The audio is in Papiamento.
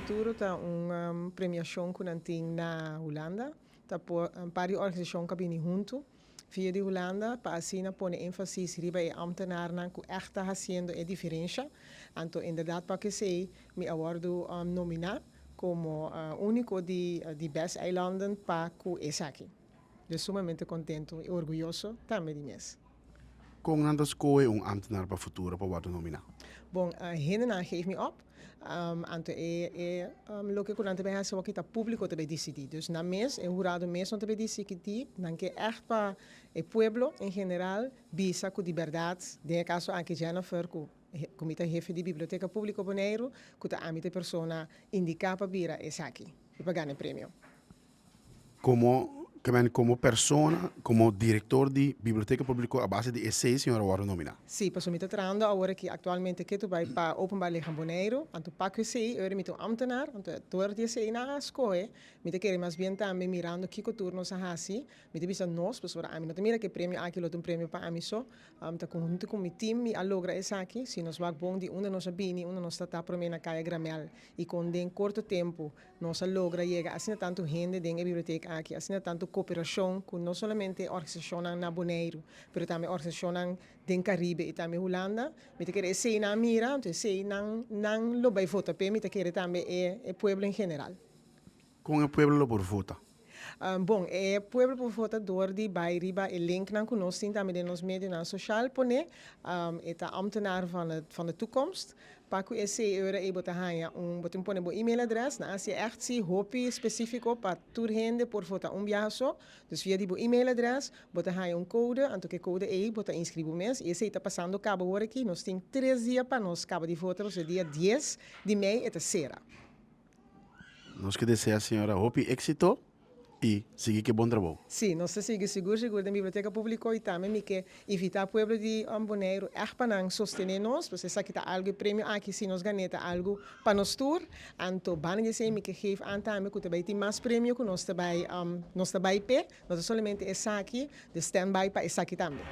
Futuro ta un premiashon ku nan tin na Hulanda. Ta por un par di organisashon ku a bini huntu via di Hulanda pa asina pone énfasis riba e ámtenarnan ku ègt ta hasiendo e diferensha. Anto inderdat pa esei mi a wòrdu nominá komo úniko di di BES eilanden pa ku esaki. Dus sumamente kontentu i orguyoso tambe di mes. Kon nan ta skohe un ámtenar pa futuro pa wòrdu nominá? Bon, hendenan geef mi op. Anto e loke ku nan ta bai hasi awor ta públiko ta bai disidí. Dus nan mes, e hurado mes no ta bai disidí, nan ke ègt pa e pueblo en general bisa ku di bèrdat, den e kaso aki Jennifer ku ku mi ta hefe di Biblioteka Públiko Boneiru, ku ta ami ta e persona indiká pa bira esaki i pa gana e premio. Komo ke men komo persona, komo direktor di Biblioteka Públiko a base di esei señor a wòrdu nominá? Sí, pasobra mi ta trahando awor aki aktualmente ketu bai pa Openbaar Lichaam Boneiru, anto pa ku esei ora mi ta un ámtenar, anto dor di esei nan a skohe, mi ta kere mas bien tambe mirando kiko tur nos a hasi, mi ta bisa nos, pasobra ami no ta mira ku e premio aki lo ta un premio pa ami so, ta huntu ku mi tim mi a logra esaki, si nos wak bon di unda nos a bini, unda nos ta ta promé na Kaya Gramel i kon den korto tempu Nos a logra yega asina tantu hende den e bibliotek aki, asina tantu koperashon ku no solamente organisashonnan na Boneiru, pero tambe organisashonnan den Karibe i tambe Hulanda. Mi ta kere esei nan a mira, anto esei nan nan lo bai vota p'e, mi ta kere tambe e e pueblo en general. Kon e pueblo lo por vota? Bon, e pueblo por vota dor di bai riba e linknan ku nos tin tambe den nos medionan soshal pone. E ta Ambtenaar van het van de Toekomst. Pa ku esei ora ei bo ta haña un, bo tin pone bo email adres. Nan hasi ègt si hopi spesífiko pa tur hende por vota un biaha so. Dus via di bo email adres bo ta haña un kode, anto ku e kode ei bo ta inskribí bo mes. I esei ta pasando kaba ora aki. Nos tin tres dia pa nos kaba di vota, pasobra dia dies di mei e ta sera. Nos ke desea señora hopi éxito y sigui ke bon trabou. Sí, nos ta sigui sigur sigur den Biblioteka Públiko y tambe mi ke invitá pueblo di Boneiru ègt pa nan sostené nos, pasobra esaki ta algu, e premio aki si nos gané ta algu pa nos tur. Anto banda di esei mi ke geef aan tambe ku ta bai tin mas premio ku nos ta bai nos ta bai p'e, no ta solamente esaki, dus stand by pa esaki tambe.